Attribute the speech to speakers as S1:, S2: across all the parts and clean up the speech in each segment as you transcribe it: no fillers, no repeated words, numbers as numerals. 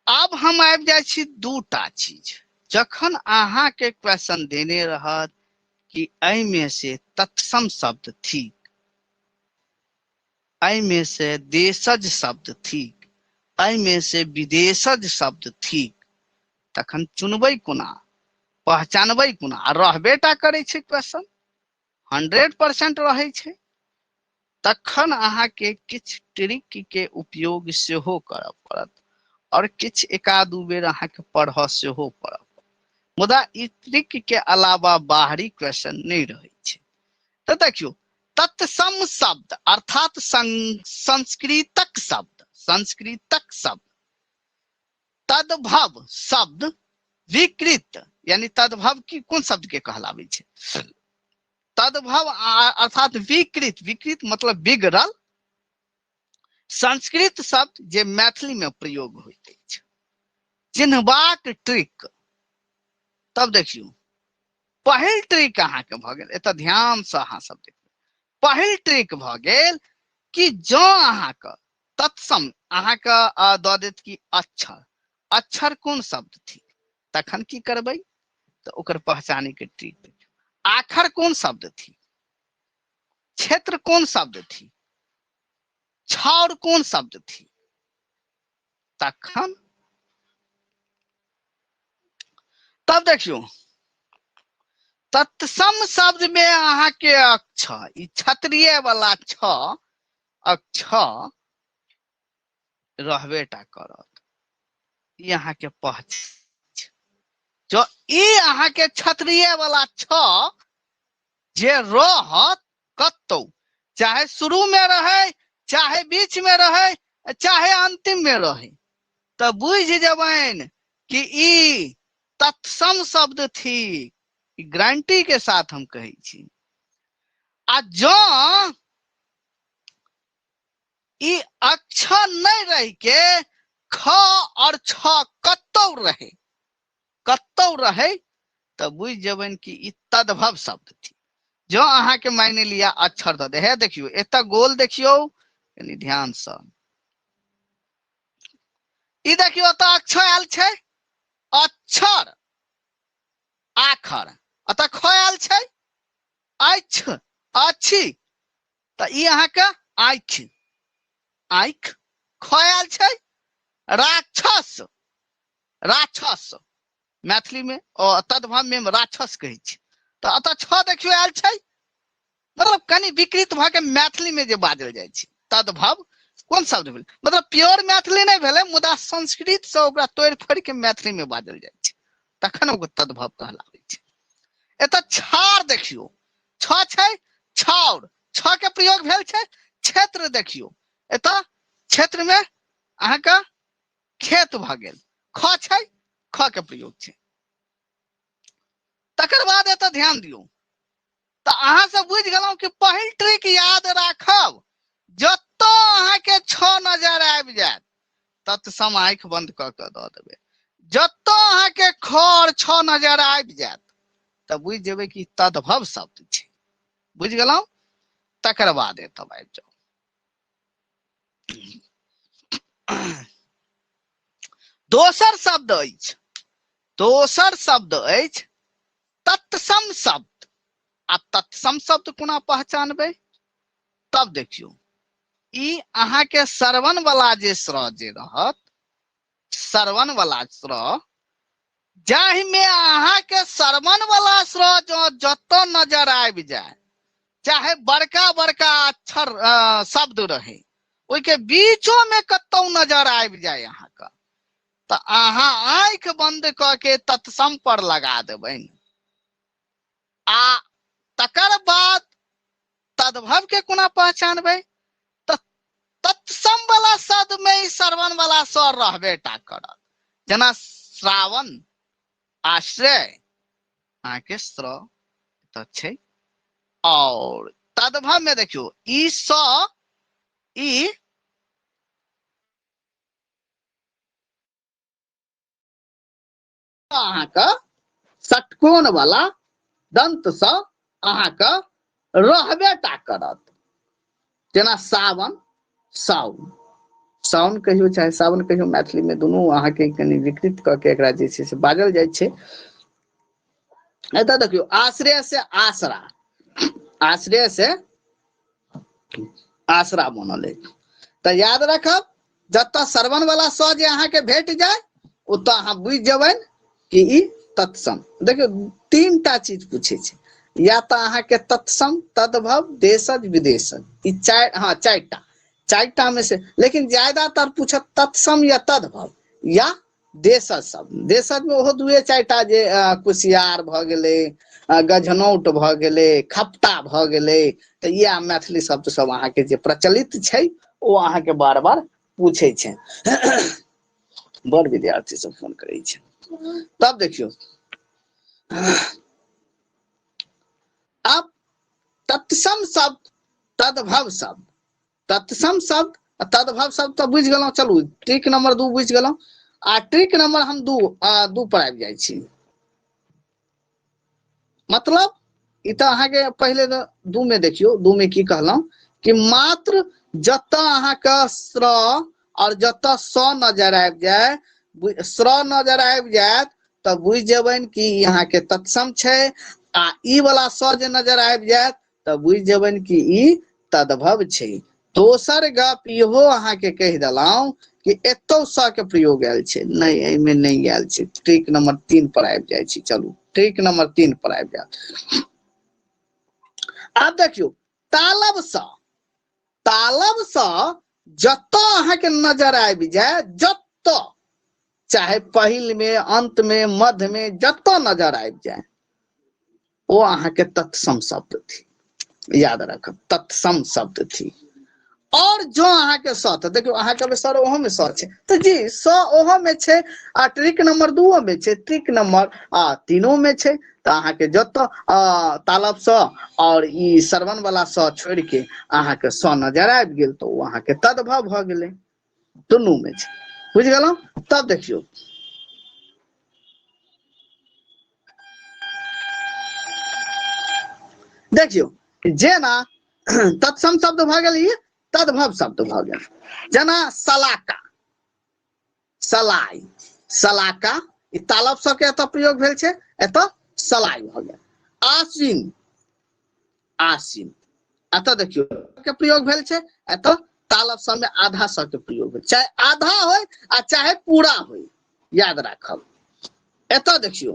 S1: आब हम आबि जाइ छी दूटा चीज। जखन अहाँके क्वेश्चन देने रहत कि एहिमे से तत्सम शब्द थिक, एहिमे से देशज शब्द थिक, एहिमे से विदेशज शब्द थिक, तखन चुनबै कोना, पहचानबै कोना? आ रहबे टा करै छै क्वेश्चन, 100% रहै छै। तखन अहाँके किछु ट्रिक के उपयोग सेहो करऽ पड़त और किछु एका दू बेर अहाँके पढ़ऽ सेहो पड़त। मुदा ई ट्रिक के अलावा बाहरी क्वेश्चन नहि रहै छै। तऽ देखियौ, तत्सम शब्द अर्थात संस्कृतक शब्द, संस्कृतक शब्द, तद्भव शब्द विकृत, यानी तद्भव की कोन शब्द के कहलाबै छै? तद्भव अर्थात विकृत, विकृत मतलब बिगड़ल संस्कृत शब्द जे मैथिली में प्रयोग होइत अछि। चिन्हबाक ट्रिक। तब देखियौ, पहिल ट्रिक अहाँके भऽ गेल, एतऽ ध्यान से अहाँ सब देखियौ। पहिल ट्रिक भऽ गेल कि जँ अहाँके तत्सम अहाँके दऽ देत कि अक्षर, अक्षर कोन शब्द थिक, तखन की करबै? तऽ ओकर पहचाने के ट्रिक देखियौ। आखर कोन शब्द थिक, क्षेत्र कोन शब्द थिक, छाउर कोन शब्द थिक, तखन तब देखियौ तत्सम शब्द में अहाँके अक्षर, ई क्षत्रिय वाला छ अक्षर रहबे टा करत, ई अहाँके पहचान। जँ ई अहाँके क्षत्रिय वाला छ जे रहत कतौ, चाहे शुरू में रहे, चाहे बीच में रहे, चाहे अंतिम में रहे, तऽ बुझि जेबनि कि ई तत्सम शब्द थिक। ई गारंटी के साथ हम कहै छी। आ जँ ई अक्षर नहि रहि के ख और छ कतौ रहे, कतौ रहे, तऽ बुझि जेबनि कि ई तद्भव शब्द थिक। जँ अहाँके मानि लिअ अक्षर दऽ दे, हे देखियौ एतऽ गोल देखियौ कनि ध्यानसँ, ई देखियौ एतऽ अक्षर आयल छै, अक्षर आखर, एतऽ ख आयल छै, अछि अछि, तऽ ई अहाँके आँखि आँखि, ख आयल छै, राक्षस राक्षस, मैथिली में तद्भव में राक्षस कहै छी, तऽ एतऽ छ देखियौ आयल छै, मतलब कनि विकृत भऽ के मैथिली में जे बाजल जाइ छै तद्भव कोन शब्द भेल, मतलब प्योर मैथिली नहि भेलै, मुदा संस्कृत से ओकरा तोड़ि फोड़ि के मैथिली में बाजल जाइ छै, तखन ओकर तद्भव कहलाबै छै। एतऽ छाड़ देखियौ, छ छै छाउर, छ के प्रयोग भेल छै। क्षेत्र देखियौ, एतऽ क्षेत्र में अहाँके खेत भऽ गेल, ख छै, ख के प्रयोग छै। तकर बाद एतऽ ध्यान दियौ, तऽ अहाँ सब बुझि गेलहुँ कि पहिल ट्रिक याद राखब, जतऽ अहाँके छ नजर आबि जायत तत्सम आँखि बंद कऽ कऽ दऽ देबै, जतऽ अहाँके ख और छ नजर आबि जायत तऽ बुझि जेबै कि तद्भव शब्द छै। बुझि गेलहुँ? तकर बाद एतऽ आबि जाउ। दोसर शब्द अछि, दोसर शब्द अछि तत्सम शब्द। आ तत्सम शब्द कोना पहचानबै? तब देखियौ, ई अहाँके श्रवण वाला जे स्र जे रहत, श्रवण वाला स्र, जाहिमे अहाँके श्रवण वाला स्र जँ जतऽ नजर आबि जाय, चाहे बड़का बड़का अक्षर शब्द रहे, ओहिके बीचो में कतौ नजर आबि जाय अहाँके, तऽ अहाँ आँखि बंद कऽ के तत्सम पर लगा देबनि। आ तकर बाद तद्भव के कोना पहचानबै? तऽ तत्सम वाला शब्द में ई श्रवण वाला स्वर रहबे टा करत, जेना श्रावण आश्रय अहाँके स्र तऽ छै। और तद्भव में देखियौ ई स ई अहाँके षटकोण वाला दंत सँ अहाँके रहबे टा करत, जेना सावन साउन, साउन कहियो चाहे सावन कहियो, मैथिली में दुनू अहाँके कनि विकृत कऽ के एकरा जे छै से बाजल जाइ छै। एतऽ देखियौ आश्रय से आसरा, आश्रय से आसरा बनल अछि। तऽ याद रखब जतऽ श्रवण वाला स जे अहाँके भेट जाय ओतऽ अहाँ बुझि जेबनि कि ई तत्सम। देखियौ तीनटा चीज पूछै छै, या तऽ अहाँके तत्सम, तद्भव, देशज, विदेशज, ई चारि, हँ चारिटा, चारिटा में से, लेकिन ज्यादातर पूछत तत्सम या तद्भव या देशज सब। देशज में ओहो दुए चारिटा जे कुसियार भऽ गेलै, गझनौट भऽ गेलै, खपटा भऽ गेलै, तऽ इएह मैथिली शब्द सब अहाँके जे प्रचलित छै ओ अहाँके बार बार पूछै छै। बड़ विद्यार्थी सब फोन करै छै। तब देखियौ अब तत्सम शब्द, तद्भव शब्द, तत्सम शब्द आ तद्भव शब्द तऽ बुझि गेलहुँ। चलू ट्रिक नंबर 2 बुझि गेलहुँ, आ ट्रिक नंबर हम 2 पर आबि जाइ छी। मतलब ई तऽ अहाँके पहिले 2 में देखियौ, 2 में की कहलहुँ कि मात्र जतऽ अहाँके स्र और जतऽ स नजर आबि जाय, स्र नजर आबि जायत तऽ बुझि जेबनि कि ई अहाँके तत्सम छै, आ ई वाला स जे नजर आबि जायत तऽ बुझि जेबनि कि ई तद्भव छै। दोसर गप इहो अहाँके कहि देलहुँ कि एतौ स के प्रयोग आयल छै, नहि एहिमे नहि आयल छै। ट्रिक नंबर 3 पर आबि जाइ छी। चलू ट्रिक नंबर 3 पर आबि जायब। आब देखियौ तालब स, तालब स जतऽ अहाँके नजर आबि जाय, जतऽ चाहे पहिल में, अंत में, मध्य में, जतऽ नजर आबि जाय ओ अहाँके तत्सम शब्द थी। याद रखब तत्सम शब्द थी। और जो अहाँके स, तऽ देखियौ अहाँके सर ओहो में स छै, तऽ जी स ओहो में छै, आ ट्रिक नंबर 2 में छै, ट्रिक नंबर 3 में छै। तऽ अहाँके जतऽ तालब स और ई श्रवण वाला स छोड़ि के अहाँके स नजर आबि गेल तऽ ओ अहाँके तद्भव भऽ गेलै, दुनू में छै। बुझि गेलहुँ? तब देखियौ देखियौ जेना तत्सम शब्द भऽ गेल, ई तद्भव शब्द भऽ गेल। जेना सलाका, सलाई, सलाका, ई तालब सबके एतऽ प्रयोग भेल छै, एतऽ सलाई भऽ गेल। आसीन, आसीन, एतऽ देखियौ के प्रयोग भेल छै, एतऽ तालब सबमे आधा स के प्रयोग भेल, चाहे आधा होय आ चाहे पूरा होय, याद राखब। एतऽ देखियौ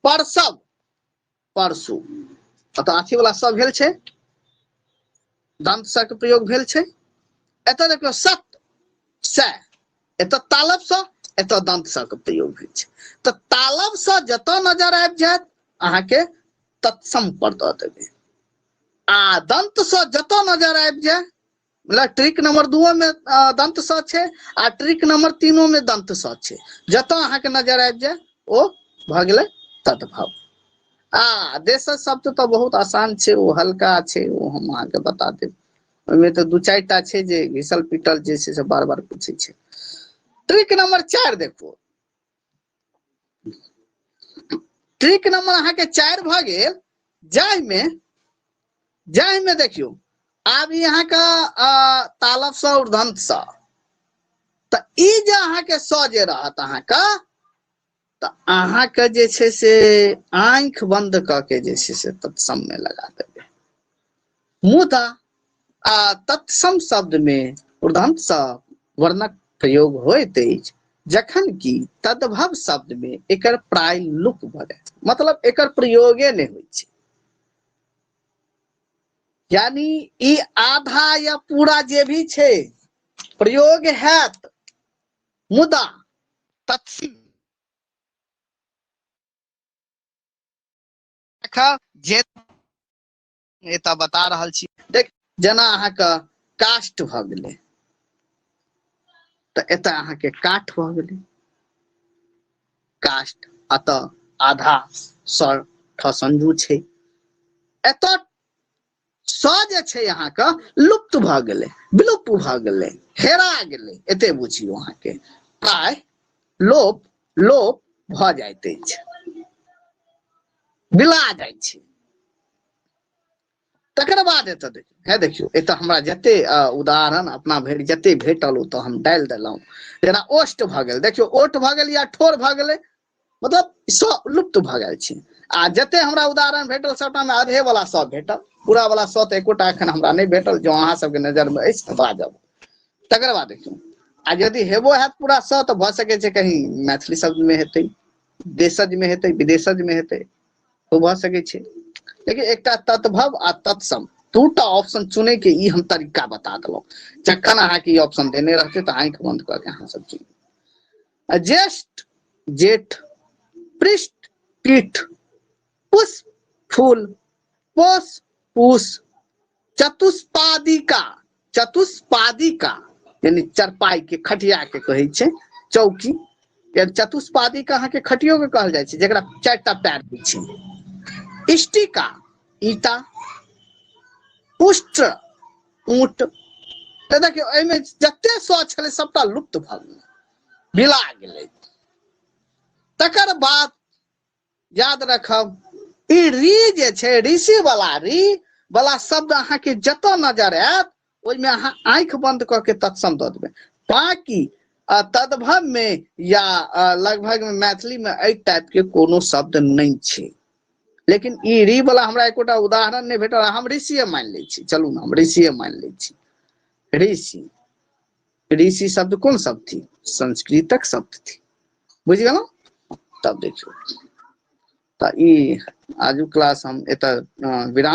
S1: परसब, परसू, एतऽ अथी वाला सब भेल छै, दंत स के प्रयोग भेल छै। एतऽ देखियौ सत स, एतऽ तालब स, एतऽ दंत स के प्रयोग भेल छै। तऽ तालब स जतऽ नजर आबि जायत अहाँके तत्सम पर दऽ देबै, आ दंत स जतऽ नजर आबि जाय, मतलब ट्रिक नंबर 2 में दंत स छै आ ट्रिक नंबर 3 में दंत स छै, जतऽ अहाँके नजर आबि जाय ओ भऽ गेलै तद्भव। आ देशज शब्द तऽ बहुत आसान छै, ओ हल्का छै, ओ हम अहाँके बता देब। ओहिमे तऽ 2-4 टा छै जे घिसल पिटल जे छै से बार बार पूछै छै। ट्रिक नंबर 4 देखू, ट्रिक नंबर अहाँके 4 भऽ गेल, जाहिमे देखियौ आब ई अहाँके तालब स और दंत स, तऽ ई जे अहाँके स जे रहत अहाँके, तऽ अहाँके जे छै से आँखि बंद कऽ के जे छै से तत्सम में लगा देबै। मुदा तत्सम शब्द में उर्धंत स वर्णक प्रयोग होइत अछि, जखन कि तद्भव शब्द में एकर प्राय लुप्त भऽ जायत, मतलब एकर प्रयोगे नहि होइ छै। यानी ई आधा या पूरा जे भी छै प्रयोग हैत, मुदा तत्सम जे एतऽ बता रहल छी। देख जेना अहाँके कास्ट भऽ गेलै तऽ एतऽ अहाँके काठ भऽ गेलै, कास्ट एतऽ आधा स ठ संजू छै, एतऽ स जे छै अहाँके लुप्त भऽ गेलै, विलुप्त भऽ गेलै, हेरा गेलै, एते बुझियौ अहाँके प्राय लोप लोप भऽ जाइत अछि, बिला जाइ छै। तकर बाद एतऽ देखियौ, हे देखियौ, एतऽ हमरा जते उदाहरण अपना भरि जते भेटल ओ तऽ हम डालि देलहुँ। जेना ओष्ट भऽ गेल, देखियौ ओठ भऽ गेल या ठोर भऽ गेलै, मतलब सब लुप्त भऽ गेल छै। आ जते हमरा उदाहरण भेटल सबटा मे आधे वाला सब भेटल, पूरा वाला सब तऽ एकोटा एखन हमरा नहि भेटल। जँ अहाँ सबके नजर मे अछि तऽ बाजब। तकर बाद देखियौ, आ यदि हेबो हैत पूरा स तऽ भऽ सकै छै कहीं मैथिली शब्द मे हेतै, देशज मे हेतै, विदेशज मे हेतै, ओ भऽ सकै छै। लेकिन एकटा तद्भव आ तत्सम दूटा ऑप्शन चुनै के ई हम तरीका बता देलहुँ। जखन अहाँके ई ऑप्शन देने रहतै तऽ आँखि बंद कऽ के अहाँ सब चुनू। ज्येष्ठ जेठ, पृष्ठ पीठ, पुष्प फूल, पोष पूस, चतुष्पादिका, चतुष्पादिका यानी चरपाई के खटिया के कहै छै चौकी, यानी चतुष्पादिका अहाँके खटियो के कहल जाइ छै जकरा चारिटा पैर होइ छै। इष्टिका ईटा, पुष्ट ऊँट। तऽ देखियौ एहिमे जते स छलै सबटा लुप्त भऽ गेलै, बिला गेलै। तकर बाद याद रखब ई री जे छै, ऋषि वाला री वाला शब्द अहाँके जतऽ नजर आयत ओहिमे अहाँ आँखि बंद कऽ के तत्सम दऽ देबै। बाकी तद्भव में या लगभग में मैथिली में एहि टाइप के कोनो शब्द नहि छै। लेकिन ई री वाला हमरा एकोटा उदाहरण नहि भेटल, हम ऋषिए मानि लै छी। चलू ने हम ऋषिए मानि लै छी। ऋषि, ऋषि शब्द कोन शब्द थी? संस्कृतक शब्द थी। बुझि गेलहुँ? तब देखियौ तऽ ई आजुक क्लास हम एतऽ विराम